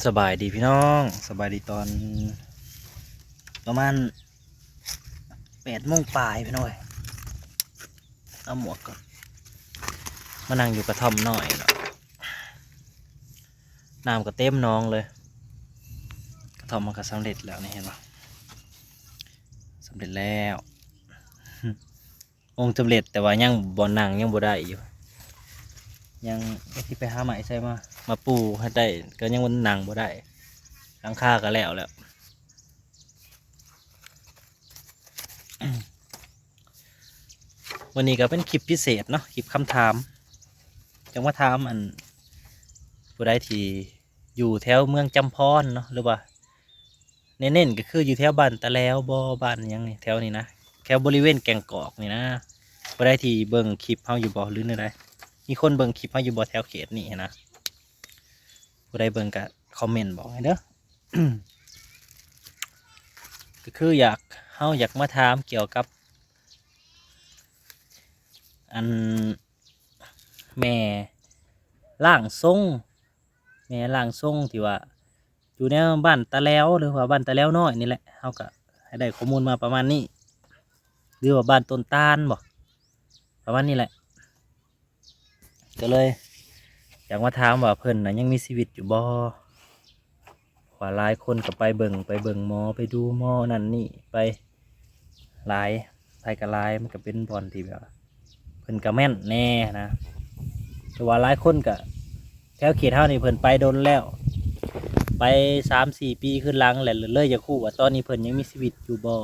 ສະບາຍດີພີ່ນ້ອງ ສະບາຍດີຕອນປະມານແປດໂມງປາຍພີ່ນ້ອງເອີຍ. ເອົາໝວກກ່ອນ ມານັ່ງຢູ່ກະທ່ອມນ້ອຍເນາະ ນ້ຳກໍເຕັມໜອງເລີຍ. ກະທ່ອມມັນກໍສຳເລັດແລ້ວນີ້ ເຫັນບໍ່? ສຳເລັດແລ້ວ ອົງສຳເລັດ ແຕ່ວ່າຍັງບ່ອນນັ່ງຍັງບໍ່ໄດ້ຢູ່ ຍັງຊິໄປຫາໄມ້ໃສ່ມາ ມາປູໃຫ້ໄດ້ ກໍຍັງນັ່ງບໍ່ໄດ້. ຫຼັງຄາກໍແລ້ວແລ້ວ. ມື້ນີ້ກໍເປັນຄລິບພິເສດເນາະ ຄລິບຄຳຖາມ ຈະມາຖາມອັນ ຜູ້ໃດທີ່ຢູ່ແຖວເມືອງຈຳພອນເນາະ ຫຼືວ່າ ເນັ້ນໆ ກໍຄືຢູ່ແຖວບ້ານຕາແຫຼວບໍ່ ບ້ານຫຍັງນີ້ ແຖວນີ້ນະ ແຖວບໍລິເວນແກ້ງກອກນີ້ນະ. ຜູ້ໃດທີ່ເບິ່ງຄລິບເຮົາຢູ່ບໍ່ ຫຼືແນວໃດ ມີຄົນເບິ່ງຄລິບເຮົາຢູ່ບໍ່ ແຖວເຂດນີ້ນະ? ຜູ້ໃດເບິ່ງກໍຄອມເມັນບອກໃຫ້ເດີ. ກໍຄືຢາກ ເຮົາຢາກມາຖາມກ່ຽວກັບ ອັນ ແມ່ຮ່າງຊົງ ແມ່ຮ່າງຊົງທີ່ວ່າຢູ່ແນວບ້ານຕາແຫຼວ ຫຼືວ່າບ້ານຕາແຫຼວນ້ອຍນີ້ແຫຼະ ເຮົາກໍໃຫ້ໄດ້ຂໍ້ມູນມາປະມານນີ້ ຫຼືວ່າບ້ານຕົ້ນຕານບໍ ປະມານນີ້ແຫຼະ. ກໍເລີຍຢາກມາຖາມວ່າເພິ່ນນະຍັງມີຊີວິດຢູ່ບໍ່? ເພາະວ່າຫຼາຍຄົນກໍໄປເບິ່ງ ໄປເບິ່ງໝໍ ໄປດູໝໍນັ້ນນີ້ ໄປຫຼາຍ ໃຜກໍຫຼາຍ ມັນກໍເປັນບ່ອນທີ່ແບບວ່າ ເພິ່ນກໍແມ່ນແນ່ນະ. ແຕ່ວ່າຫຼາຍຄົນກໍ ແຖວເຂດເຮົານີ້ເພິ່ນໄປດົນແລ້ວ ໄປສາມສີ່ປີຄືນຫຼັງແຫຼະ ເລີຍຢາກຮູ້ວ່າຕອນນີ້ເພິ່ນຍັງມີຊີວິດຢູ່ບໍ່?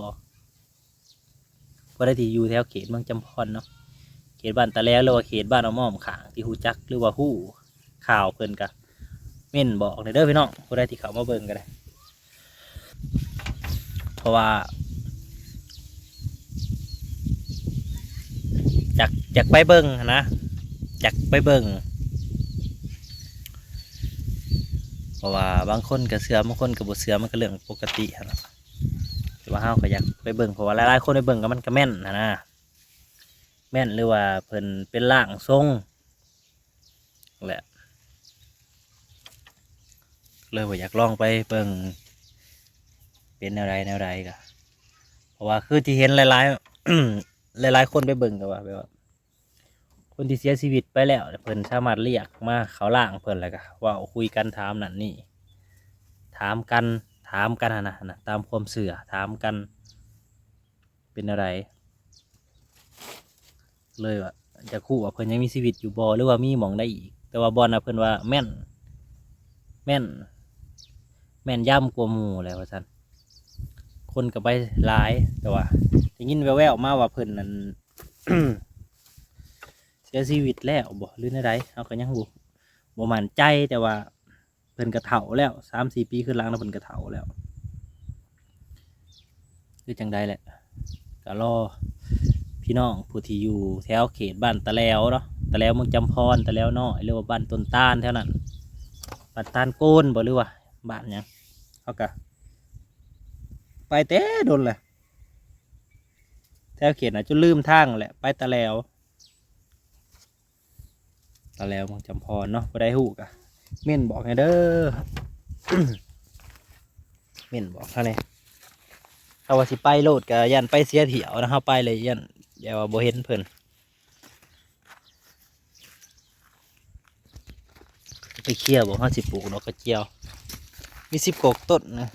ຜູ້ໃດທີ່ຢູ່ແຖວເຂດເມືອງຈຳພອນເນາະ ເຂດບ້ານຕາແຫຼວ ຫຼືວ່າເຂດບ້ານອ້ອມໆຂ້າງ ທີ່ຮູ້ຈັກ ຫຼືວ່າຮູ້ຂ່າວເພິ່ນກະເມັ້ນບອກແດ່ເດີພີ່ນ້ອງ ຜູ້ໃດທີ່ເຂົ້າມາເບິ່ງກໍໄດ້. ເພາະວ່າຢາກ ຢາກໄປເບິ່ງຫັ້ນນະ ຢາກໄປເບິ່ງ ເພາະວ່າບາງຄົນກໍເຊື່ອ ບາງຄົນກໍບໍ່ເຊື່ອ ມັນກໍເລື່ອງປົກກະຕິຫັ້ນລະ. ແຕ່ວ່າເຮົາກໍຢາກໄປເບິ່ງ ເພາະວ່າຫຼາຍໆຄົນໄປເບິ່ງກໍມັນກໍແມ່ນຫັ້ນນະ ແມ່ນ ຫຼືວ່າເພິ່ນເປັນຮ່າງຊົງແຫຼະ ເລີຍວ່າຢາກລອງໄປເບິ່ງເປັນແນວໃດແນວໃດ. ກໍເພາະວ່າຄືທີ່ເຫັນຫຼາຍໆ ຫຼາຍໆຄົນໄປເບິ່ງກໍວ່າແບບວ່າ ຄົນທີ່ເສຍຊີວິດໄປແລ້ວ ເພິ່ນສາມາດລຽກມາເຂົ້າຮ່າງເພິ່ນ ແລ້ວກໍເວົ້າຄຸຍກັນ ຖາມນັ້ນນີ້ ຖາມກັນ ຖາມກັນຫັ້ນນະ ຕາມຄວາມເຊື່ອ ຖາມກັນເປັນແນວໃດ ເລີຍວ່າຢາກຮູ້ວ່າເພິ່ນຍັງມີຊີວິດຢູ່ບໍ່ ຫຼືວ່າມີໝ່ອງໃດອີກ. ແຕ່ວ່າບ່ອນນະເພິ່ນວ່າແມ່ນ ແມ່ນ ແມ່ນຢຳກວ່າໝູ່ແຫຼະວ່າຊັ້ນ ຄົນກໍໄປຫຼາຍ ແຕ່ວ່າໄດ້ຍິນແວ່ວໆມາວ່າເພິ່ນນັ້ນ ເສຍຊີວິດແລ້ວບໍ ຫຼືແນວໃດ ເຮົາກໍຍັງບໍ່ ບໍ່ໝັ້ນໃຈ ແຕ່ວ່າເພິ່ນກໍເຖົ້າແລ້ວ ສາມສີ່ປີຄືນຫຼັງນະ ເພິ່ນກໍເຖົ້າແລ້ວ ຄືຈັ່ງໃດແຫຼະ. ກໍລໍພີ່ນ້ອງຜູ້ທີ່ຢູ່ແຖວເຂດບ້ານຕາແຫຼວເນາະ ຕາແຫຼວເມືອງຈຳພອນ ຕາແຫຼວນ້ອຍ ຫຼືວ່າບ້ານຕົ້ນຕານແຖວນັ້ນ ບ້ານຕານໂກນບໍ ຫຼືວ່າບ້ານຫຍັງ ເຮົາກໍໄປແຕ່ດົນແຫຼະ ແຖວເຂດນະ ຈົນລືມທາງແຫຼະ ໄປຕາແຫຼວ ຕາແຫຼວເມືອງຈຳພອນເນາະ. ຜູ້ໃດຮູ້ກະເມັ້ນບອກແດ່ເດີ ເມັ້ນບອກເຮົາແດ່. ເຮົາວ່າຊິໄປໂລດກະຢ້ານໄປເສຍຖ້ຽວນະ ເຮົາໄປເລີຍຢ້ານ ຢ້ານວ່າບໍ່ເຫັນເພິ່ນ. ໄປເຄຍບໍ່ ເຮົາຊິປູກດອກກະຈຽວ ມີສິບກວ່າຕົ້ນນະ.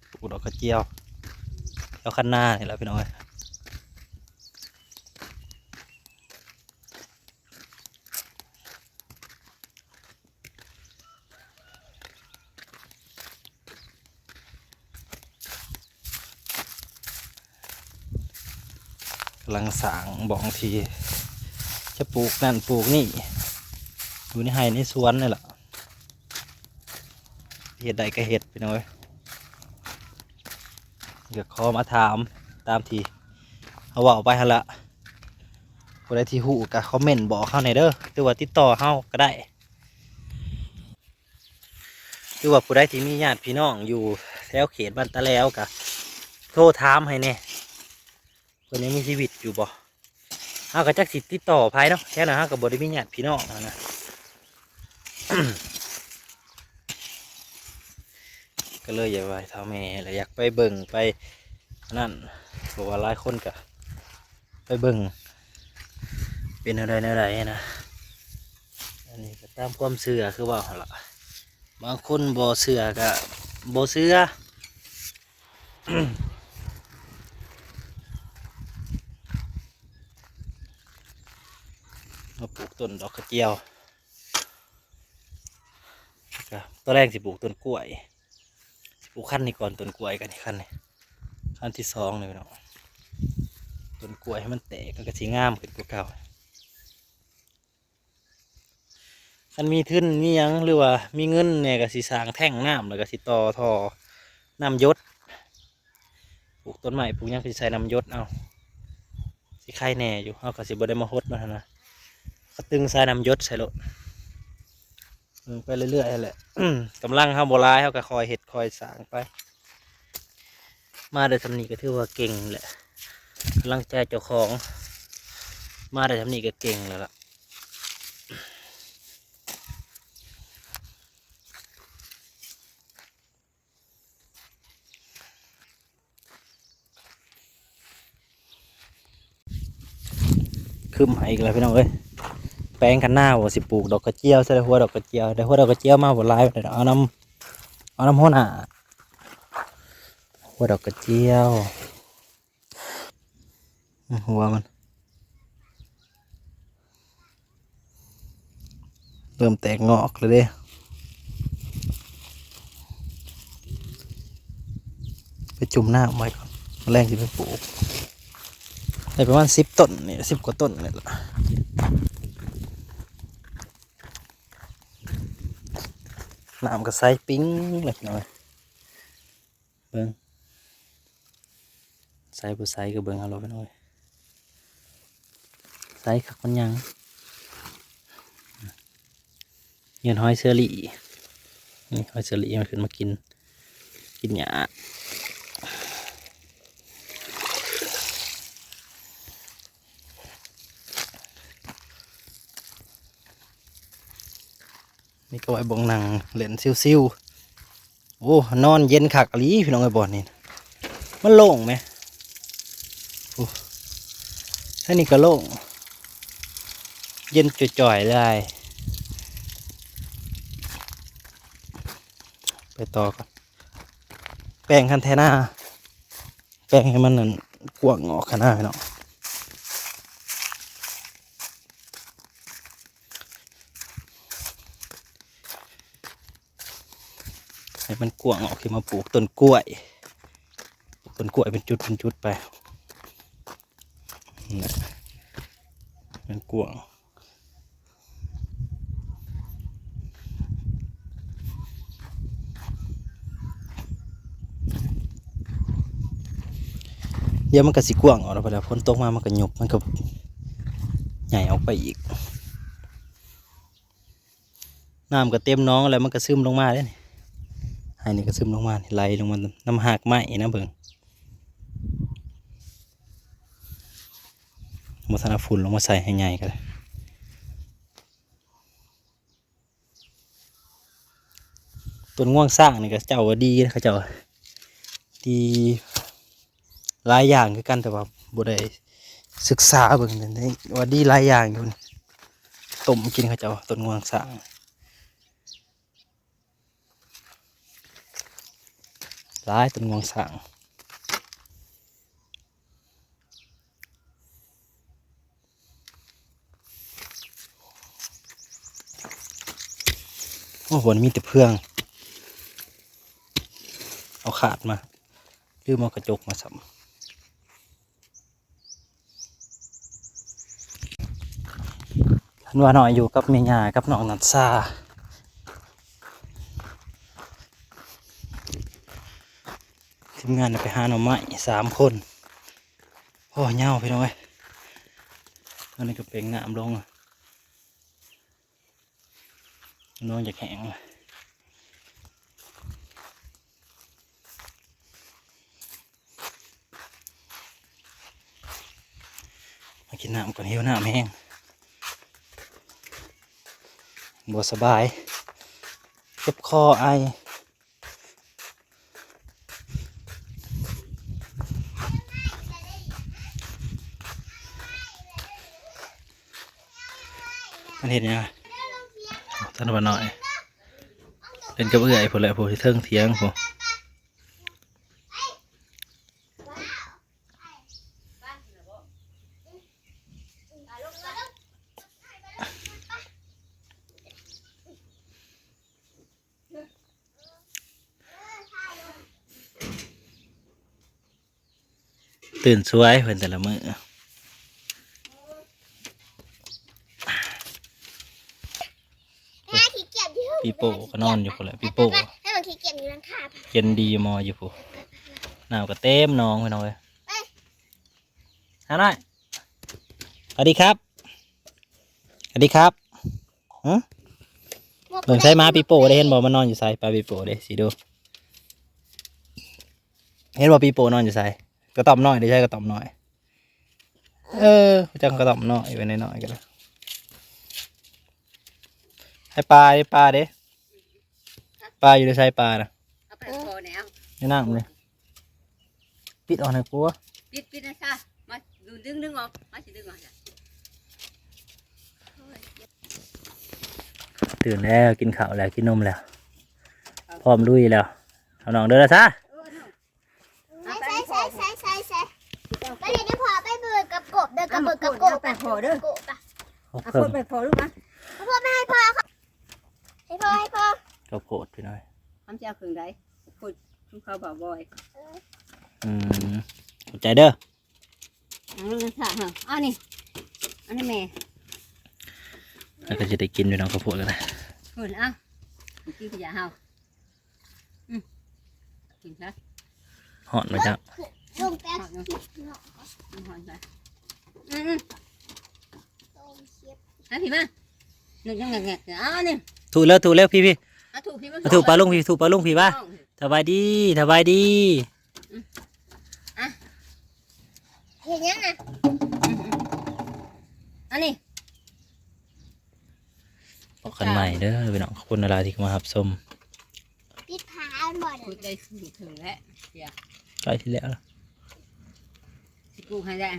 ປູກດອກກະຈຽວແຖວຄັນນານີ້ແຫຼະພີ່ນ້ອງເອີຍ. ກຳລັງສ້າງບ່ອນທີ່ຈະປູກນັ້ນປູກນີ້ ຢູ່ໃນໄຮ່ໃນສວນນີ້ແຫຼະ. ເຮັດໄດ້ກໍເຮັດ ພີ່ນ້ອງເອີຍ. ກໍຂໍມາຖາມຕາມທີ່ເຮົາເວົ້າໄປຫັ້ນລະ. ຜູ້ໃດທີ່ຮູ້ກໍຄອມເມັ້ນບອກເຮົາແດ່ເດີ ຫຼືວ່າຕິດຕໍ່ເຮົາກໍໄດ້ ຫຼືວ່າຜູ້ໃດທີ່ມີຍາດພີ່ນ້ອງຢູ່ແຖວເຂດບ້ານຕາແຫຼວກໍໂທຖາມໃຫ້ແດ່ ເພິ່ນຍັງມີຊີວິດຢູ່ບໍ່? ເຮົາກໍຈັກຊິຕິດຕໍ່ໃຜເນາະ ແຖວນັ້ນເຮົາກໍບໍ່ໄດ້ມີຍາດພີ່ນ້ອງຫັ້ນນະ. ກໍເລີຍຢາກໄຫວ້ທ້າວແມ່ ແລ້ວຢາກໄປເບິ່ງໄປອັນນັ້ນ ເພາະວ່າຫຼາຍຄົນກໍໄປເບິ່ງເປັນແນວໃດແນວໃດນະ. ອັນນີ້ກໍຕາມຄວາມເຊື່ອຄືເວົ້າຫັ້ນລະ ບາງຄົນບໍ່ເຊື່ອກໍບໍ່ເຊື່ອ. ມາປູກຕົ້ນດອກກະຈຽວ ແລ້ວກໍຕອນແລງຊິປູກຕົ້ນກ້ວຍ ປູກຄັນນີ້ກ່ອນ ຕົ້ນກ້ວຍກັນ ຄັນນີ້ ຄັນທີສອງນີ້ພີ່ນ້ອງ. ຕົ້ນກ້ວຍໃຫ້ມັນແຕກ ມັນກໍຊິງາມຂຶ້ນກວ່າເກົ່າ. ຄັນມີທຶນມີຫຍັງ ຫຼືວ່າມີເງິນແດ່ ກໍຊິສ້າງແທ້ງນ້ຳ ແລ້ວກໍຊິຕໍ່ທໍ່ນ້ຳຢົດ. ປູກຕົ້ນໄມ້ ປູກຫຍັງ ກໍຊິໃສ່ນ້ຳຢົດເອົາ ຊິໄຄແດ່ຢູ່. ເຮົາກໍຊິບໍ່ໄດ້ມາຫົດມັນຫັ້ນນະ ກໍຕຶງສາຍນ້ຳຢົດໃສ່ໂລດ. ເບິ່ງໄປເລື້ອຍໆຫັ້ນແຫຼະ ກຳລັງເຮົາບໍ່ຫຼາຍ ເຮົາກໍຄ່ອຍເຮັດຄ່ອຍສ້າງໄປ. ມາໄດ້ສ່ຳນີ້ກໍຖືວ່າເກັ່ງແຫຼະ ກຳລັງໃຈເຈົ້າຂອງ ມາໄດ້ສ່ຳນີ້ກໍເກັ່ງແລ້ວລະ. ຄຶ້ມໃຫ້ອີກແລ້ວພີ່ນ້ອງເອີຍ. ແປງຄັນນາວ່າຊິປູກດອກກະຈຽວ ໃສ່ຫົວດອກກະຈຽວ ໄດ້ຫົວດອກກະຈຽວມາບໍ່ຫຼາຍປານໃດດອກ ເອົານຳ ເອົານຳຫົວໜ້າ ຫົວດອກກະຈຽວ. ອືມ ຫົວມັນເລີ່ມແຕກງອກແລ້ວເດ້. ໄປຈຸ່ມນ້ຳໄວ້ກ່ອນ ມື້ແລງຊິໄປປູກ ໄດ້ປະມານສິບຕົ້ນນີ້ ສິບກວ່າຕົ້ນນີ້ລະ. ນ້ຳກໍໃສປິ້ງເລີຍພີ່ນ້ອງເອີຍ. ເບິ່ງ ໃສບໍ່ໃສກໍເບິ່ງເອົາໂລດພີ່ນ້ອງເອີຍ ໃສຄັກປານຫຍັງ. ຍ້ອນຫອຍເຊີຣີ ນີ້ຫອຍເຊີຣີມັນຂຶ້ນມາກິນ ກິນຫຍ້າ. ນີ້ກໍໄວ້ບ່ອນນັ່ງຫຼິ້ນຊິວໆ. ໂອ້ ນອນເຢັນຄັກອີ່ຫຼີພີ່ນ້ອງເອີຍ ບ່ອນນີ້ ມັນໂລ່ງແມະ. ໂອ້ ທາງນີ້ກໍໂລ່ງ ເຢັນຈ່ອຍໆເລີຍ. ໄປຕໍ່ກ່ອນ ແປງຄັນໄຖນາ ແປງໃຫ້ມັນນັ້ນກວ້າງອອກຫັ້ນນະພີ່ນ້ອງ ໃຫ້ມັນກວ້າງອອກ ຊິມາປູກຕົ້ນກ້ວຍ ປູກຕົ້ນກ້ວຍເປັນຈຸດເປັນຈຸດໄປ ນັ້ນແຫຼະ ໃຫ້ມັນກວ້າງ. ດຽວມັນກໍຊິກວ້າງອອກແລ້ວ ເວລາຝົນຕົກມາມັນກໍຍຸບ ມັນກໍໃຫຍ່ອອກໄປອີກ. ນ້ຳກໍເຕັມໜອງແລ້ວ ມັນກໍຊຶມລົງມາເດ້ນີ້ ໄຮ່ນີ້ກໍຊຶມລົງມາ ໄຫຼລົງມານຳຮາກໄມ້ນະ ເບິ່ງ ບໍ່ທັນເອົາຝຸ່ນລົງມາໃສ່ໃຫ້ໃຫຍ່ກໍໄດ້. ຕົ້ນງວງຊ້າງນີ້ເຂົາເຈົ້າວ່າດີ ເຂົາເຈົ້າວ່າດີຫຼາຍຢ່າງຄືກັນ ແຕ່ວ່າບໍ່ໄດ້ສຶກສາເບິ່ງ ແຕ່ວ່າດີຫຼາຍຢ່າງຢູ່ ຕົ້ມກິນເຂົາເຈົ້າວ່າຕົ້ນງວງຊ້າງ ຫຼາຍຕົ້ນງວງຊ້າງ. ໂອ້ ບ່ອນມີແຕ່ເຟືອງ ເອົາຂາດມາ ລືມເອົາກະຈົກມາຊ້ຳ. ເພິ່ນວ່ານ້ອຍຢູ່ກັບແມ່ຍ່າກັບນ້ອງນັດຊາ ທີມງານໄປຫາໜໍ່ໄມ້ສາມຄົນ. ໂອ້ ຍາວພີ່ນ້ອງເອີຍ ຕອນນີ້ກໍເປັ່ງນ້ຳລົງ ນ້ອງຢາກແຫ້ງ ມາກິນນ້ຳກ່ອນ ຫິວນ້ຳແຮງ ບໍ່ສະບາຍ. ບຄໍ ໄອ. ມັນເຮັດຫຍັງ? ທ່ານວ່ານ້ອຍ ເປັນກັບເອື້ອຍພຸ້ນແຫຼະ ຜູ້ທີ່ເທິງຖຽງພຸ້ນ. ຕື່ນສວຍເພິ່ນແຕ່ລະມື້. ແມ່ຂີ້ກຽດຢູ່ ປີໂປ້ກໍນອນຢູ່ພຸ້ນແຫຼະ ປີໂປ້ ໃຫ້ມັນຂີ້ກຽດຢູ່ຫຼັງຄາ ເຢັນດີໝໍຢູ່ພຸ້ນ ນ້ຳກໍເຕັມໜອງພີ່ນ້ອງເອີຍ. ເອີຍ ຫາໜ້ອຍ ສະຫວັດດີຄັບ ສະຫວັດດີຄັບ. ຫຶ ເບິ່ງໃສ່ໝາປີໂປ້ເດ້ ເຫັນບໍ່ ມັນນອນຢູ່ໃສ? ປາປີໂປ້ເດ້ ຊິດູ ເຫັນບໍ່ ປີໂປ້ນອນຢູ່ໃສ? ກະຕ່ອມນ້ອຍເດ້ ໃສກະຕ່ອມນ້ອຍ? ເອີ ຈັກກະຕ່ອມນ້ອຍ ໄວ້ນ້ອຍໆ ກໍໄດ້. ໃຫ້ປາເດ້ ປາເດ້ ປາຢູ່ໃນໃສ ປານະ? ເອົາໄປພໍແນວ ໃນນ້ຳເດ້. ປິດອອກໃຫ້ກູ ປິດ ປິດນະຊາ. ມາ ດຶງ ດຶງອອກ ມາ ຊິດຶງອອກ. ຕື່ນແລ້ວ ກິນເຂົ້າແລ້ວ ກິນນົມແລ້ວ ພ້ອມລຸຍແລ້ວ ເອົານ້ອງເດີລະຊາ. ເອີ ເອົາໄປ ໃສ່ ໃສ່ ໃສ່ ໃສ່ ໃສ່ ໄປເລີຍເດີພໍ່ ໄປເບິ່ງກັບກົບເດີ ກັບເບິ່ງກັບກົບ ເອົາໄປພໍເດີ ກົບໄປ ເອົາ ເອົາ ຄົນໄປພໍລູກມາ ເອົາຄົນໄປໃຫ້ພໍ່ ໃຫ້ພໍ່ ໃຫ້ພໍ່ ເອົາໂພດພີ່ນ້ອງ ຄຳຊິເອົາເຄື່ອງໃດ ໂພດ ຊຸມເຂົາບ່າວບອຍ. ອືມ ຂອບໃຈເດີ. ເອົາ ເອົານີ້ ອັນນີ້ແມ່ ແລ້ວກໍຈະໄດ້ກິນຢູ່ເນາະ ເຂົ້າໂພດກໍໄດ້ ເພິ່ນເອົາ ກິນຂະຫຍະເຮົາ. ອືມ ກິນຊະ ຮ້ອນບໍ່ເຈົ້າ? ລົງແປບ ຮ້ອນຢູ່ ມັນຮ້ອນຊະ. ອືມ ອືມ ມາພີ້ມາ ໜຶກຍັງແງກໆ ເອົານີ້ ຖູກເລີຍ ຖູກເລີຍ ພີ້ໆ ເອົາຖູກພີ້ມາ ຖູກປາລຸງພີ້ ຖູກປາລຸງພີ້ວ່າ ສະບາຍດີ ສະບາຍດີ. ອືມ ອ່ະ ເຮັດຫຍັງນະ? ອືມ ອັນນີ້ ພໍ້ກັນໃໝ່ເດີພີ່ນ້ອງ ຂອບຄຸນຫຼາຍໆທີ່ເຂົ້າມາຮັບຊົມ. ປິດຝາອັນບໍ່ ຂຸດໄດ້ເຖິງແລ້ວ ໃກ້ຊິແລ້ວລະ ຊິປູກໃຫ້ໄດ້.